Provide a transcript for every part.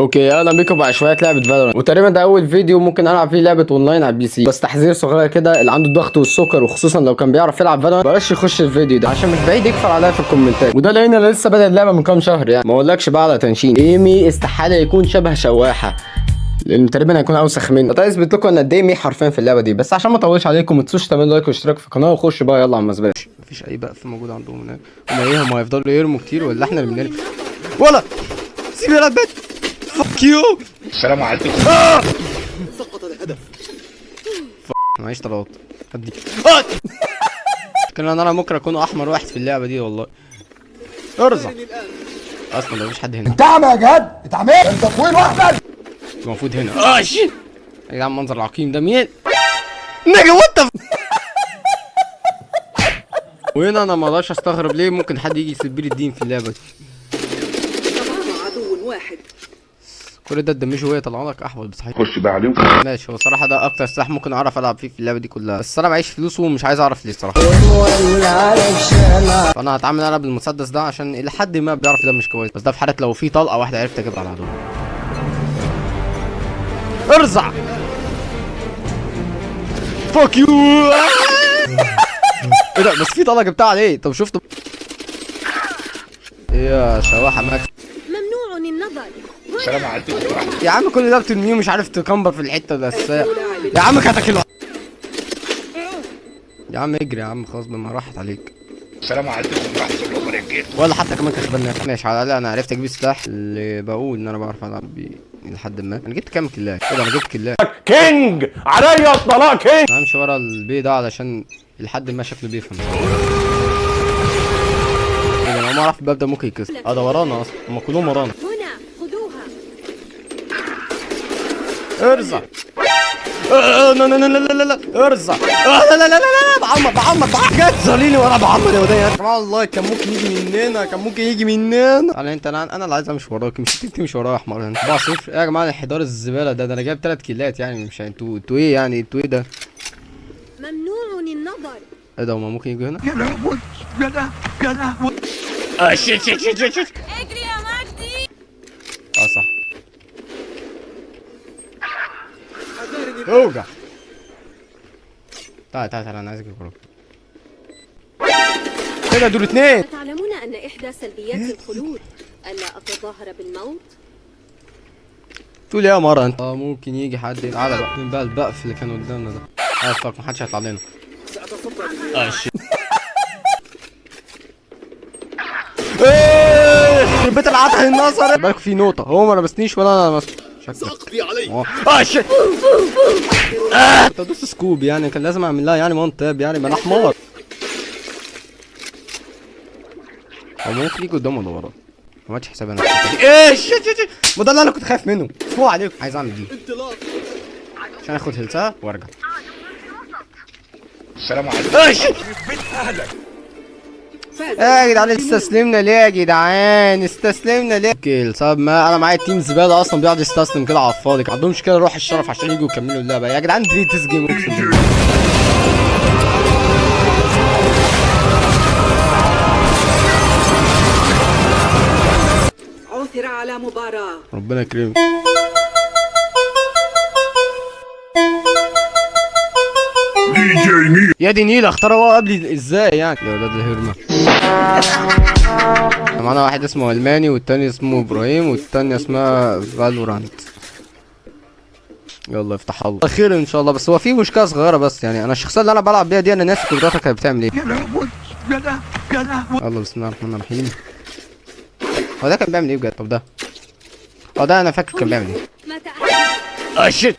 okay، اهلا بيكم مع شوية لعبه Valorant، وتقريبا ده اول فيديو ممكن العب فيه لعبه اونلاين على ال PC. بس تحذير صغير كده، اللي عنده الضغط والسكر وخصوصا لو كان بيعرف يلعب Valorant بلاش يخش الفيديو ده عشان مش بعيد يكفر عليا في الكومنتات، وده لان انا لسه بادئ اللعبة من كام شهر، يعني ما اقولكش بقى على تنشين. aim ي استحالة يكون شبه شواحه لان تقريبا هيكون اوسخ مني. ده يثبت لكم ان قد ايه حرفيا في اللعبة دي. بس عشان ما اطولش عليكم ما تنسوش تعملوا like واشتراك في القناة، وخشوا بقى يلا على المزبله. مفيش اي بقف موجود عندهم هناك. هما ايه، هما هيفضلوا يرموا كتير ولا احنا اللي بنرمي؟ ولا سيب يا بيت. fuck you. السلام عليكم. سقط الهدف. معيش طلبات هدي. كان انا ممكن اكون احمر واحد في اللعبة دي والله. ارزع اصلا ده مفيش حد هنا. انت اعمى يا جهاد، اتعميت، انت طويل واحمر. المفروض هنا. Shit يا جدعان، المنظر العقيم ده مين؟ nigga what. وهنا انا ما اقدرش استغرب ليه ممكن حد يجي يسيب لي الدين في اللعبة دي. تبقى عدو واحد. كل ده ال damage وهي طالعه لك احول بس. خش بقى عليهم. ماشي، هو صراحة ده اكتر سلاح ممكن اعرف العب فيه في اللعبة دي كلها، بس انا معيش فلوس ومش عايز اعرف ليه الصراحة. فانا هتعامل انا بالمسدس ده عشان الى حد ما بيعرف يدمج كويس، بس ده في حاله لو في طلقه واحدة عرفت اجيبها على العدو. ارزع fuck you. ايه ده؟ بس في طلقه جبتها عليه. طب شفت ايه يا شواحه ماكس؟ ممنوع النظر. السلام عليكم. يا عم كل ده بترميه ومش عارف تكمبر في الحتة الاساسية. يا عم كتك يا عم اجري يا عم، خلاص بما راحت عليك. السلام عليكم ورحمة الله وبركاته. ولا حتى كمان كسبان. ماشي، على الاقل انا عرفت اجيب السلاح اللي بقول ان انا بعرف العب بيه لحد ما. انا جبت كام kill ايه؟ ده انا جبت kill ايه. king عليا الطلاق king. انا همشي ورا البي ده علشان لحد ما شكله بيفهم. ايه ده؟ انا ما اعرف الباب ده ممكن يتكسر. ده ورانا اصلا، هم كلهم ورانا. هنا خذوها. ارزع. لا لا لا لا لا لا ارزع. لا لا لا لا لا، بعمر بعمر بعمر. جت ظليلي وانا بعمر يا وديع. يا جماعة والله كان ممكن يجي مننا، كان ممكن يجي مننا. انا انت انا اللي عايز امشي وراك، مش انت تمشي ورايا يا حمار. انت 4-0. ايه يا جماعة الحدار الزبالة ده؟ ده انا جايب 3 kill ات يعني، مش انتوا ايه يعني؟ انتوا ايه ده؟ ممنوع النظر. ايه ده؟ هما ممكن يجوا هنا؟ يا لهوي يا لهوي يا لهوي. Shit shit shit shit shit. اجري يا مجدي. صح. اوجع. تعال تعال تعال، انا عايزك وراك. ايه ده؟ دول اتنين. تعلمون أن إحدى سلبيات الخلود ألا أتظاهر بالموت؟ تقول ايه يا مرة انت؟ ممكن يجي حد. تعالى بقى، مين بقى البقف اللي كان قدامنا ده؟ Fuck، محدش هيطلع لنا. Shit. ايه يخرب بيت العطل النظر. بالك في نقطة، هو ما لمسنيش ولا انا لمسته. سأقضي عليك. Shit. كنت ادوس scope يعني، كان لازم اعمل لها يعني one tap يعني، ما انا حمار. هو ممكن يجي قدام ولا ورا؟ ما عملتش حساب انا. ايه shit shit shit، ما ده اللي انا كنت خايف منه. فوق عليكم. عايز اعمل دي عشان اخد health ها وارجع. السلام عليكم. Shit. ايه يا جدعان استسلمنا ليه يا جدعان؟ استسلمنا ليه؟ Okay، لسبب ما انا معايا team زبالة اصلا بيقعد يستسلم كده على الفاضي، ما عندهمش كده روح الشرف عشان يجوا يكملوا اللعبة. يا جدعان delete this game اقسم بالله. عثر على مباراة. ربنا يكرمك. يا دي نيلة، اختار هو قبلي ازاي يعني؟ يا ولاد الهرمة. معانا واحد اسمه الماني والتاني اسمه ابراهيم والتانية اسمها فالورانت. يلا افتح الله خير ان شاء الله. بس هو في مشكلة صغيرة بس يعني، انا الشخصية اللي انا بلعب بيها دي انا ناسي قدراتها كانت بتعمل ايه. يا لهوي يا لهوي يا لهوي. يلا بسم الله الرحمن الرحيم. هو ده كان بيعمل ايه بجد؟ طب ده ده انا فاكر كان بيعمل ايه. متى أحد Shit.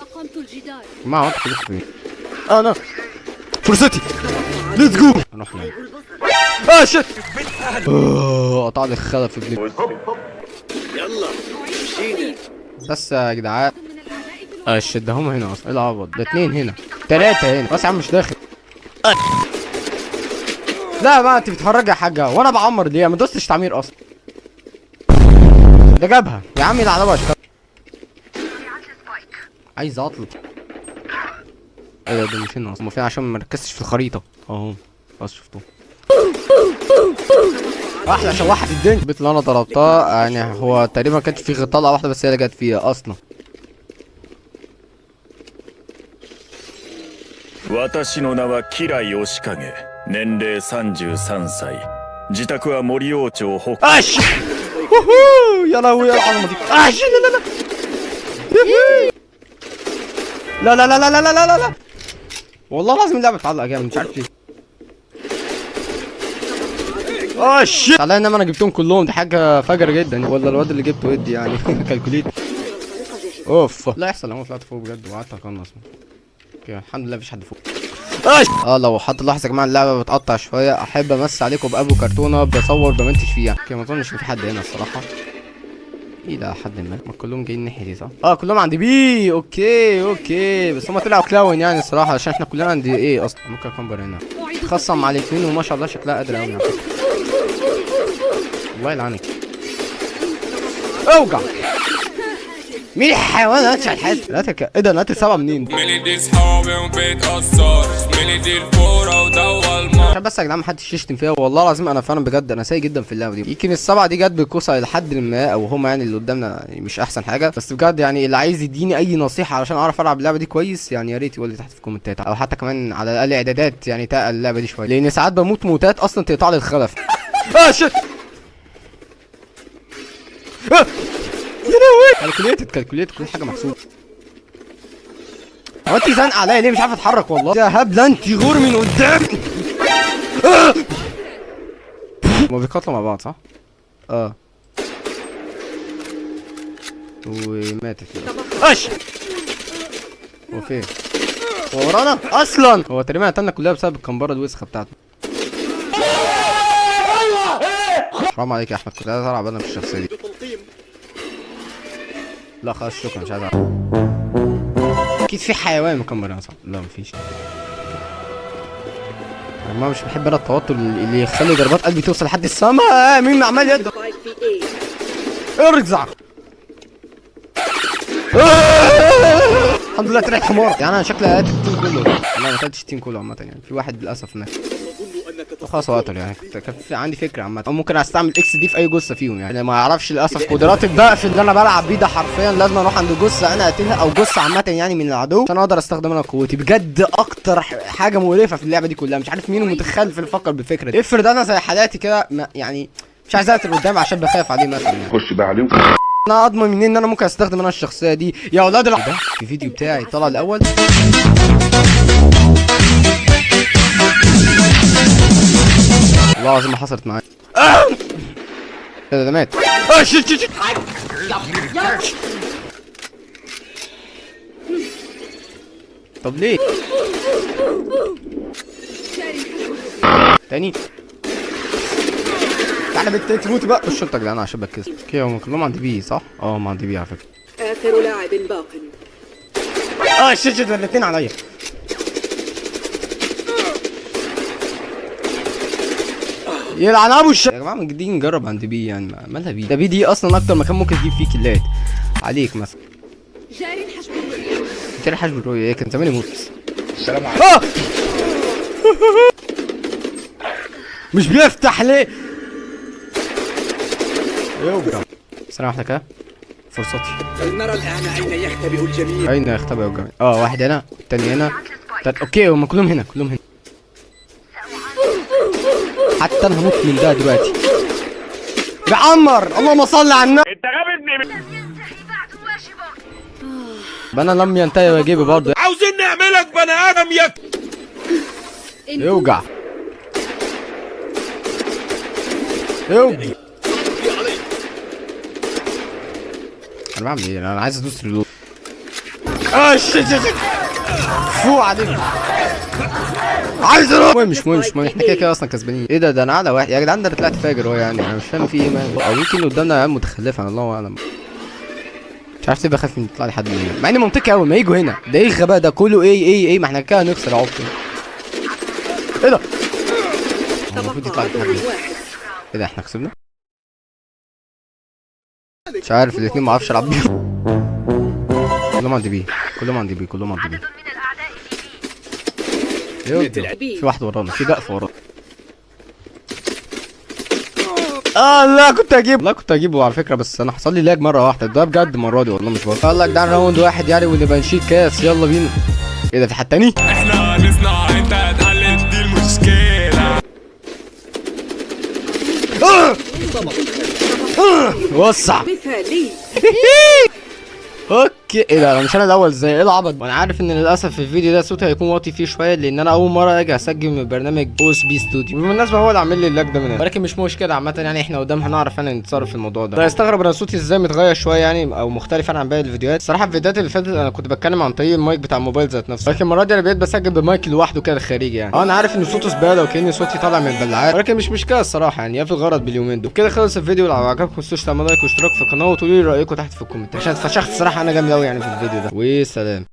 أقمت الجدار. ما عملت كده فين؟ انا فرصتي. Let's go. نروح نعمل. Shit. قطع لي الخلف ابني. يلا مشينا. بس يا جدعان. Shit، ده هم هنا اصلا. ايه العبط ده؟ اتنين هنا، تلاتة هنا. بس يا عم مش داخل. لا بقى انت بتهرج يا حاجة، وانا بعمر ليه؟ ما دوستش تعمير اصلا. ده جابها يا عم، العب بقى. عايز اطلب. ايه ده؟ ده مش هنا اصلا. هم فين؟ عشان ما ركزتش في الخريطة. اهو خلاص شفته. احلى شواحه في الدنيا. البيت اللي انا ضربتها يعني هو تقريبا ما كانش فيه غير طلقه واحدة بس هي اللي جت فيها اصلا. 私の名は吉来義景、年齢33歳、自宅は森王町北。 اش يا لهوي يا العظمة دي. اش لا لا لا لا لا لا لا لا لا والله العظيم اللعبة بتعلق جامد مش عارف ليه. اه shit عليا انما انا جبتهم كلهم، دي حاجة فجر جدا. ولا الواد اللي جبته ادي يعني calculate. اوف لا يحصل. انا طلعت فوق بجد وقعدت اقنص. okay الحمد لله مفيش حد فوق. لو حد لاحظ يا جماعة اللعبة بتقطع شوية، احب امس عليكم بابو كرتونة بصور بمنتج فيها. okay ما اظنش ان في حد هنا الصراحة الى حد ما. ما كلهم جايين ناحية دي صح؟ كلهم عند B. okay okay بس هم طلعوا clown يعني الصراحة، عشان احنا كلنا عند A اصلا. ممكن اكمبر هنا خصم على الاثنين وما شاء الله شكلها قادرة قوي. الله يلعنك اوجع. مين الحيوان اللي قتل الحاج؟ ايه ده انا قتل 7 منين؟ عشان بس يا جدعان محدش يشتم فيها والله العظيم انا فعلا بجد انا سيء جدا في اللعبة دي. يمكن السبعة دي جت بالكوسه لحد ما، او هما يعني اللي قدامنا مش احسن حاجة، بس بجد يعني اللي عايز يديني اي نصيحة علشان اعرف العب اللعبة دي كويس يعني يا ريت يقول لي تحت في الكومنتات، او حتى كمان على الاقل اعدادات يعني تقل اللعبة دي شوية، لان ساعات بموت موتات اصلا تقطع لي الخلف. shit يا لهوي. calculated calculated كل حاجة محسوبة. هو انت زنقه عليا ليه؟ مش عارف اتحرك والله يا هبلة. انت غور من قدامي. هما بيقاتلوا مع بعض صح؟ وماتت. اش هو فين؟ هو ورانا اصلا. هو تقريبا قتلنا كلها بسبب الكمبره الوسخة بتاعته. حرام عليك يا احمد، كنت عايز العب انا بالشخصية دي. لا خلاص شكرا مش عايز العب. اكيد في حيوان مكمل صح؟ لا مفيش. انا مش بحب انا التوتر اللي يخلي ضربات قلبي توصل لحد السما. مين عمال يضرب؟ ارجع. الحمد لله طلعت حمار. يعني انا شكلي قتلت ال team كله. لا ما قتلتش ال team كله عامة يعني، في واحد للاسف مات. خلاص هو قتل يعني. كان عندي فكرة عامة، او ممكن استعمل X دي في اي جثة فيهم يعني. انا ما اعرفش للاسف قدرات الضعف اللي انا بلعب بيه ده، حرفيا لازم اروح عند جثة انا اقتلها، او جثة عامة يعني من العدو عشان اقدر استخدم انا قوتي. بجد اكتر حاجة مقرفة في اللعبة دي كلها، مش عارف مين المتخلف اللي فكر بالفكرة دي. افرض انا زي حالاتي كده يعني مش عايز اقتل قدام عشان بخاف عليه مثلا يعني. خش بقى عليهم. انا اضمن منين ان انا ممكن استخدم انا الشخصية دي يا اولاد ده في فيديو بتاعي طلع الاول. والله العظيم ما حصلت معايا. ده مات. shit shit. طب ليه؟ تاني تعالى بنت تموت بقى. خش انت يا جدعان عشان بتكسب. okay هم كلهم عند B صح؟ هم عند B على فكرة. اخر لاعب باق. shit shit الاثنين عليا. يلعن ابو الش. يا جماعة ما تيجي نجرب عند B يعني، مالها B؟ ده B دي اصلا اكتر مكان ممكن تجيب فيه كيلات عليك مثلا. جاري حجب الرؤية. جاري حجب الرؤية ايه؟ كان زماني موت. السلام عليكم. مش بيفتح ليه؟ يوجع. ثانية واحدة كده فرصتي. فلنرى الآن أين يختبئ الجميع. أين يختبئ الجميع؟ واحد هنا، التاني هنا، okay هم كلهم هنا، كلهم هنا. حتى انا هموت من ده دلوقتي. بعمر اللهم صل على النبي. انت غبي ابني. انا لم ينتهي واجبي برضه. عاوزين نعملك بني ادم يا يوجع. يوجع. انا بعمل ايه؟ انا عايز ادوس reload. shit shit. فوق عليك. عايز اروح. مش مهم مش مهم، احنا كده كده اصلا كسبانين. ايه ده؟ ده انا اعلى واحد يا جدعان. ده انا طلعت فاجر اهو يعني، انا مش فاهم في ايه. او يمكن اللي قدامنا عيال متخلفة، الله اعلم. مش عارف ليه بخاف من يطلع لي حد من هنا، مع ان منطقي قوي ما يجوا هنا. ده ايه الغباء ده كله؟ ايه ايه ايه؟ ما احنا كده هنخسر عبط. ايه ده؟ المفروض يطلع لي حد. ايه ده احنا كسبنا؟ مش عارف الاثنين ما اعرفش العب بيهم. كلهم عند B، كلهم عند B، كلهم عند B. في واحد ورانا، في دقف ورانا. لا كنت هجيبه، لا كنت هجيبه على فكرة، بس انا حصل لي lag مرة واحدة. ده بجد المرة دي والله مش بهزر. يلا يا جدعان round واحد يعني ونبقى نشيل كاس. يلا بينا. ايه ده، في حد تاني؟ احنا نصنع انت هتقلد، دي المشكلة. وسع. مثالي. okay، ايه ده، انا مش انا الاول ازاي؟ ايه العبط؟ وانا عارف ان للاسف في الفيديو ده صوتي هيكون واطي فيه شويه، لان انا اول مرة اجي اسجل من برنامج OSB Studio، بالمناسبة هو اللي عامل لي ال lag ده من هنا، ولكن مش مشكلة عامة يعني، احنا قدام هنعرف انا نتصرف في الموضوع ده. استغرب انا صوتي ازاي متغير شوية يعني او مختلف انا عن باقي الفيديوهات. الصراحة الفيديوهات اللي فاتت انا كنت بتكلم عن طريق المايك بتاع الموبايل ذات نفسه، لكن المرة دي انا بقيت بسجل بمايك لوحده كده خارجي يعني. انا عارف ان صوته زبالة وكأن صوتي طالع من البلعات، ولكن مش مشكلة الصراحة يعني، في الغرض باليومين دول. كده خلص الفيديو، لو عجبكم ما تنسوش تعملوا like واشتراك في القناة وتقولوا لي رايكم تحت في الكومنتات، عشان اتفشخت الصراحة انا جامد قوي يعني في الفيديو ده. وسلام.